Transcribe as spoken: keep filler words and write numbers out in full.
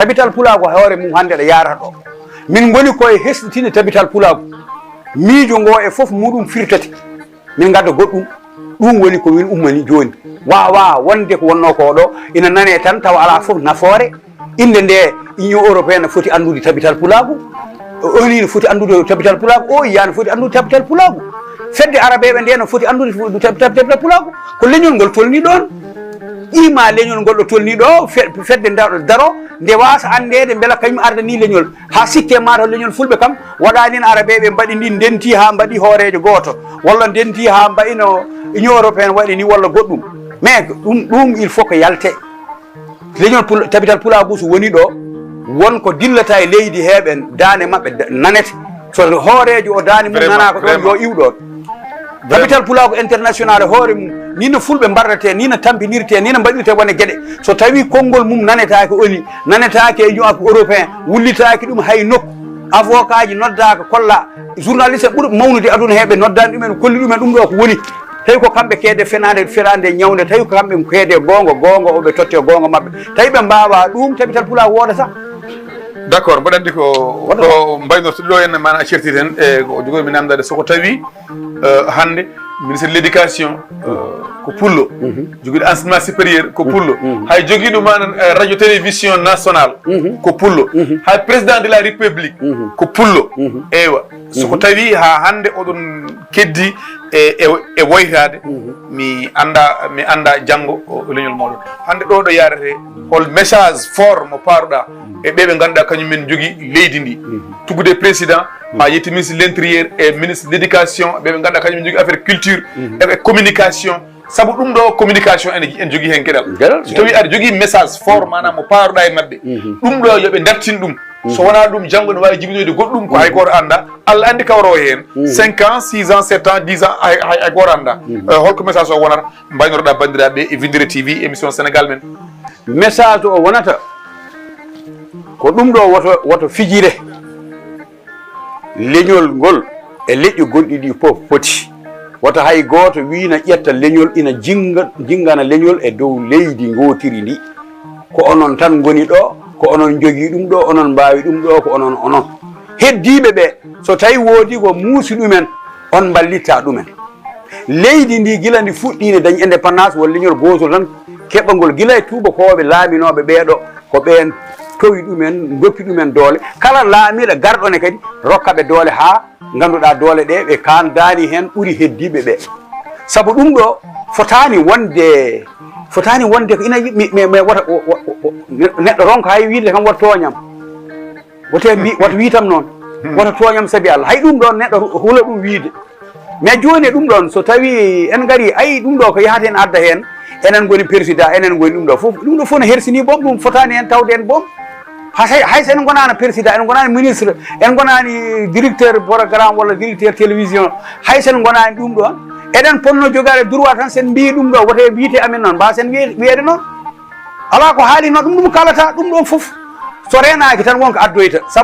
Tabital Pulaagu hoore mum hannde ɗo yaarata ɗo. Min ngoni koye hesɗitinde Tabital Pulaagu. Miijo ngo e fof muɗum firtete. Min ngadda goɗɗum. Ɗum woni ko min ummani jooni. Waawaa wonde ko wonnoo ko ɗo, ina nanee tan tawa alaa fof nafoore. Innde nde Union Européenne ne foti anndude Tabital Pulaagu. O ni ne foti anndude Tabital Pulaagu. O iya ne foti anndude Tabital Pulaagu. Fedde Arabeeɓe nde ne foti anndude fu-, tab-, tab-, Tabital Pulaagu. Ko leñol ngol tolni ɗoon. Ƴiima leñol ngol ɗo tolni ɗo, fe-, fedde nda-, daro, nde waasa anndeede mbela kañum ardani leñol. Haa sikke ma to leñol Fulɓe kam, waɗaani no Arabeeɓe mbaɗi ni, ndenti haa mbaɗi hooreejo gooto, walla ndenti haa mbaɗi no Union Européenne waɗi ni, walla goɗɗum. Mais ɗum, ɗum, il faut que yalte. Leñol Pul-, Tabital Pulaagu so woni ɗo, won ko dillata e leydi he ɓen, daande maɓɓe da-, nanete. So hooreejo o daande mum Vraiment, nanaaka ɗon, vraiment. Yo iw ɗon. Vraiment. Tabital Pulaagu International e hoore mum, ni no Fulɓe mbarretee, ni no tampinirtee, ni no mbaɗirtee wone geɗe. So tawii konngol mum nanetaake O N U, nanetaake e Union Européen, wullitaaki ɗum hay nokku. Avocat ji noddaaka, kolla journaliste ɓurɓe mawnude aduna he, ɓe noddaani ɗumen, kolli ɗumen ɗum ɗo ko woni. Tawi ko kamɓe keede fenaande, fenaande ñawnde, tawi ko kamɓe keede goonga, goonga o ɓe totte goonga maɓɓe. Tawi ɓe mbaawaa ɗum, Tabital Pulaagu woodata. D'accord, mboɗo anndi ko Wonata. Ɗo mbaynorto ɗo en maana certi ten, e ko jogomi namdade, so ko tawi, eh, hannde ministre de l'éducation, eh, ko pullo. Mhm. Jogiiɗo enseignement supérieur ko Mhm. pullo. Mhm. Hay jogiiɗo manan, eh, radio télévision national Mhm. ko pullo. Mhm. Hay président de la république Mhm. ko pullo. Mhm. Eywa. So ko Mhm. tawi haa hannde oɗon keddi e, e, e woytaade, Mhm. mi annda, mi annda janngo o, o leñol mooɗon. Hannde ɗo, ɗo yaarete, hol message fort mo paaruɗa e ɓe ɓe ngannduɗaa kañum men njogii leydi ndi? Mhm. Tuggude président, haa yetti ministre de l'intérieur e ministre de l'éducation, ɓe ɓe ngannduɗaa kañum men njogii affaire culture Mhm. e communication. Sabu ɗum ɗo communication ene, en njogii heen geɗal. Geɗal, So tawii geɗal. aɗa jogii message fort, maanaam mo paaruɗaa e maɓɓe, Mhm. ɗum ɗo yo ɓe ndartin ɗum. So wonaa ɗum, janngo ne waawi jibinoyde goɗɗum ko hay gooto anndaa. Allah anndi kawroo heen. Cinq ans, six ans, sept ans, dix ans, hay, hay, hay gooto anndaa. Eh, holko message o wonata? Mbaynorɗaa banndiraaɓe e Winndere T V, émission Sénégal Men. Message o wonata ko ɗum ɗo woto, woto fijire. Leñol ngol e leƴƴi gonɗi ɗi fof poti. Wota hay gooto wiina ƴetta leñol ina jinnga-, jinngana leñol e dow leydi ngootiri ndi. Ko onon tan ngoni ɗo, ko onon njogii ɗum ɗo, onon mbaawi ɗum ɗo, ko onon, onon. Heddiiɓe ɓe, so tawi woodi ko muusi ɗumen, on mballitta ɗumen. Leydi ndi gila ndi fuɗɗii ne dañi indépendance, won leñol gootol tan keɓagol gila e tuubakooɓe laaminooɓe ɓee ɗo, ko ɓeen towi ɗumen, ndokki ɗumen doole. Kala laamiiɗo garɗo ne kadi rokka ɓe doole haa ngannduɗaa doole ɗe ɓe kaandaani heen ɓuri heddiiɓe ɓe. Sabu ɗum ɗo fotaani wonde, fotaani wonde ko ina yi-, mi, mi, mi wota, o, o, o, o, neɗɗo ronka hay wiide kam wota tooñam. Wote mbi-, wota wiitam noon. Wota tooñam sabi Allah. Hay ɗum ɗoon neɗɗo hu-, hula ɗum wiide. Mais jooni e ɗum ɗoon, so tawi en ngari, ay, ɗum ɗo ko yahata en adda heen, enen ngoni président, enen ngoni ɗum ɗo fof. Ɗum ɗo fof no hersini boom, ɗum fotaani heen tawde en boom. Hay, hay so en ngonaano président, en ngonaani ministre, en ngonaani directeur programme walla directeur télévision, hay so en ngonaani ɗum ɗoon, eɗen potno jogaade droit tan, so en mbiyi ɗum ɗo, wote wiite amen noon, mbaawa sen wiye-, wiyeede noon. Alaa ko haalinoo ɗum, ɗum kalata, ɗum ɗoon fof. So reenaaki tan won ko addoyta. Sabu